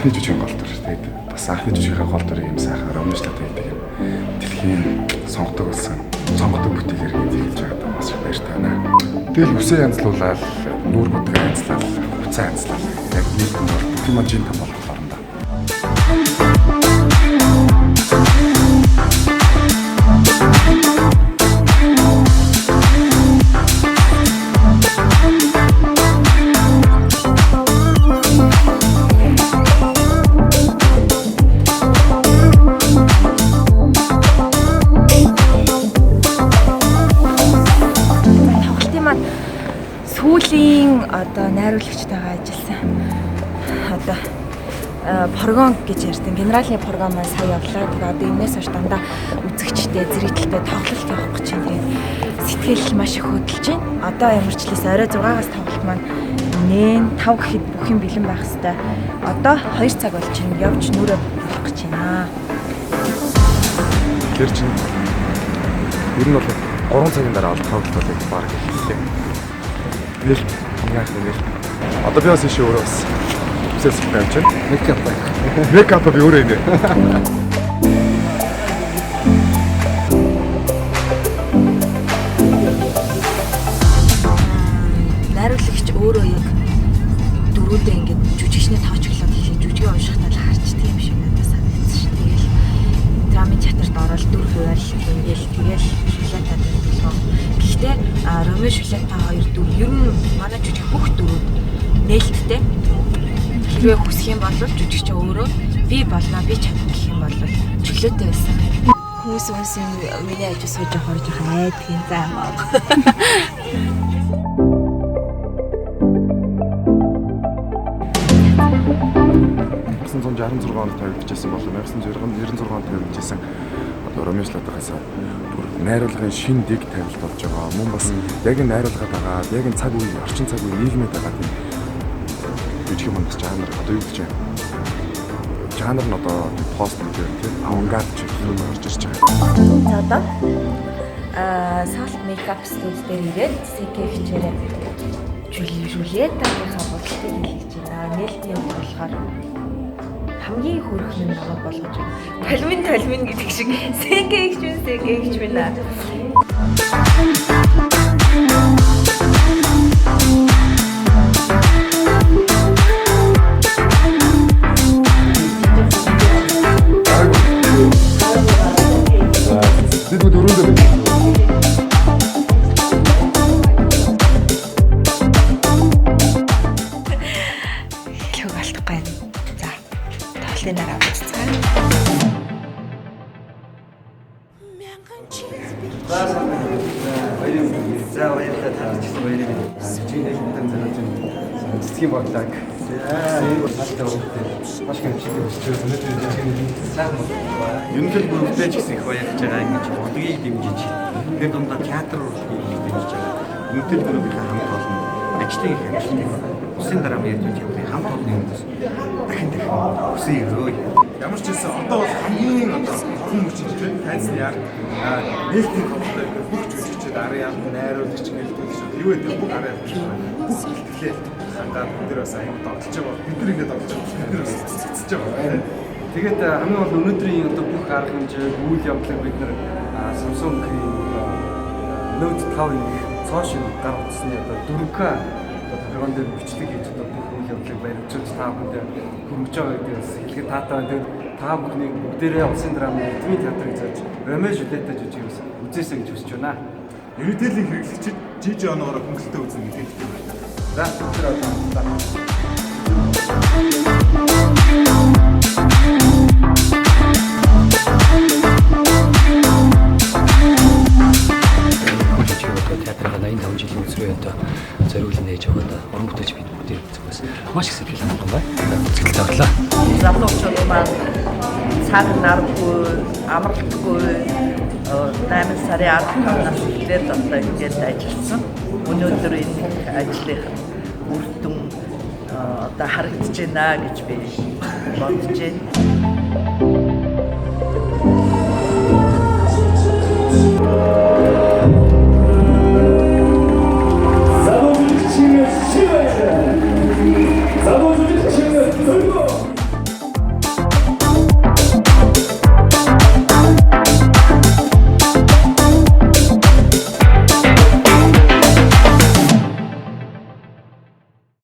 Анхны жүжигэн гол дүр. Тэгээд бас анхны жүжигийнхээ гол дүрийг юм сайхан Ромео Жулиета гэдэг юм дэлхийн сонгодог болсон сонгодог бүтээлээр ингэж эхэлж байгаадаа бас их баяртай байна. Тэгэл үсээ янзлуулаад, нүүр будгаа янзлал, хувцас янзлал. Яг нийт нь бол бүх юм жин там болох орондоо. Тоглолтын маань сүүлийн одоо найруулагчтайгаа ажилласан. Одоо прогон гэж ярьдаг. Генералны прогон маань сая явлаа. Тэгээ одоо энэс хойш дандаа үзэгчтэй зэрэгтэлтэй тоглолт явах гэж байна. Тэгээд сэтгэл маш их хөдөлж байна. Одоо ямар ч лээс орой 6-аас тоглолт маань нэн 5 гэхэд бүх юм бэлэн байх хэвээр. Одоо 2 цаг болж байна. Явж нүрээ болох гэж байна. Тэр чинь ер нь бол 3 цагийн дараа ол тоглолт бол яг баг эхэллээ. Нээлт хамгийн анхны нээлт. Одоо би бас ийшээ өөрөө бас үсээ сэх байж байна. Makeup байх. Makeup би өөрөө инээ. Найруулагч өөрөө яг дөрүүдээ ингээд жүжигчнээ тоочглоод эхлэх жүжигээ уншихтаа л харчдаг юм шиг надад санагдсан шин. Тэгэл драмын театрт ороод дүр хуваарил ингээл тэгэл Жулиета дөрвөлгөө. Гэхдээ Ромео Жулиета хоёр дүр ер нь манай жүжиг бүх дүрүүд нээлттэй. Хэрвээ хүсэх юм бол жүжигч өөрөө би болно би чадна гэх юм бол чөлөөтэй байсан. Хүмүүс хүмүүс юм миний ажил сууж явахаар жоохон айдгийн заа маа. 1966 онд тавигдчихсан болон 1996 онд тавигдчихсан одоо Ромео Жулиетагаас бүр найруулгын шин дэг тавилт болж байгаа. Мөн бас яг энэ найруулга дагаад яг энэ цаг үе, орчин цаг үе нийгмээ дагаад энэ жүжиг маань бас жанр одоо юу гэж юм жанр нь одоо пост модерн тийм авангард чиглэл рүү орж ирж байгаа. За одоо Salt Makeup студи дээр ирээд CK хичээрээ Жулиетагийнхаа бодолтыг хэлж байна. Нээлтний хувьд болохоор хамгийн хөөрхөн нь намайг болгож байна. Толмин толмин гэдэг шиг CK хич минь CK хич минь. Бид бүгд өрөөндөө байна. Хэлхэг алдахгүй байна. За тоглолтын дараа уулзцгаая. За баярлалаа таарчсан баярыг. Жижиг нэгэн зориулж байна. Цэцгийн бодлог. За энэ бол цаашдаа өгдөг. Маш их амжилттай хүсэж байна. Өнөөдөр жижиг нэгэн сайхан бодлоо. Ерөнхийд бүрэлдэж гэсэн их баярлж байгаа ингэж урлагийг дэмжиж тэр дундаа театр урлагийг дэмжиж байгаа. Үнэтэй гүрүүгийн хамт олон ажлын их амжилтыг улсын дараа ярьж театрын хамт олонны өмнөөс дахин дахин хүсэн өрөөе. Ямар ч байсан одоо бол хамгийн одоо тохин мөчөж тийм тайзны яар нээлтийн тоглолтоо ингээд бүх жүжигчид арын яар найруулагч нээлтүүлэгч юу гэдэг бүх арын яар бүх бэлтгэлээ хангаад бид нар бас аюу догдолж байгаа. Бид нар ингээд догдолж байгаа. Бид нар бас цэцэж байгаа тийм. Тэгээд хамгийн гол өнөөдрийн одоо бүх арга хэмжээ, үйл явдлыг бид нар Samsung-ийн одоо Note 5 их цоо шинэ гар утасны одоо 4K одоо програм дээр бичлэг хийж одоо бүх үйл явдлыг баримтжуулж та бүхэнд хүргэж байгаа гэдгийг бас хэлэхэд таатай байна. Тэгээд та бүхнийг бүгдээрээ улсын драмын Эрдмийн театрыг зааж Ромео Жулиета жүжиг бас үзээсэй гэж хүсэж байна. Эрүүтэлийн хэрэглэгчид жижиг оноогоор хөнгөлөлтөө үзнэ гэдгийг хэлдэг байна. За тэр одоо хамтдаа. Жижиг одоо театрын 85 жилийн үзрээ одоо зориулан нээж байгаа одоо уран бүтээлч бид бүгдээ зүгээс маш их сэтгэл хангалуун байна. Сэтгэл тавлаа. Залуучууд маань цаг наргүй, амралтгүй 8 сарын 15-наас эхлээд одоо ингээд ажилласан. Өнөөдөр энэ ажлынх нь үр дүн одоо харагдаж байна гэж би бодож байна.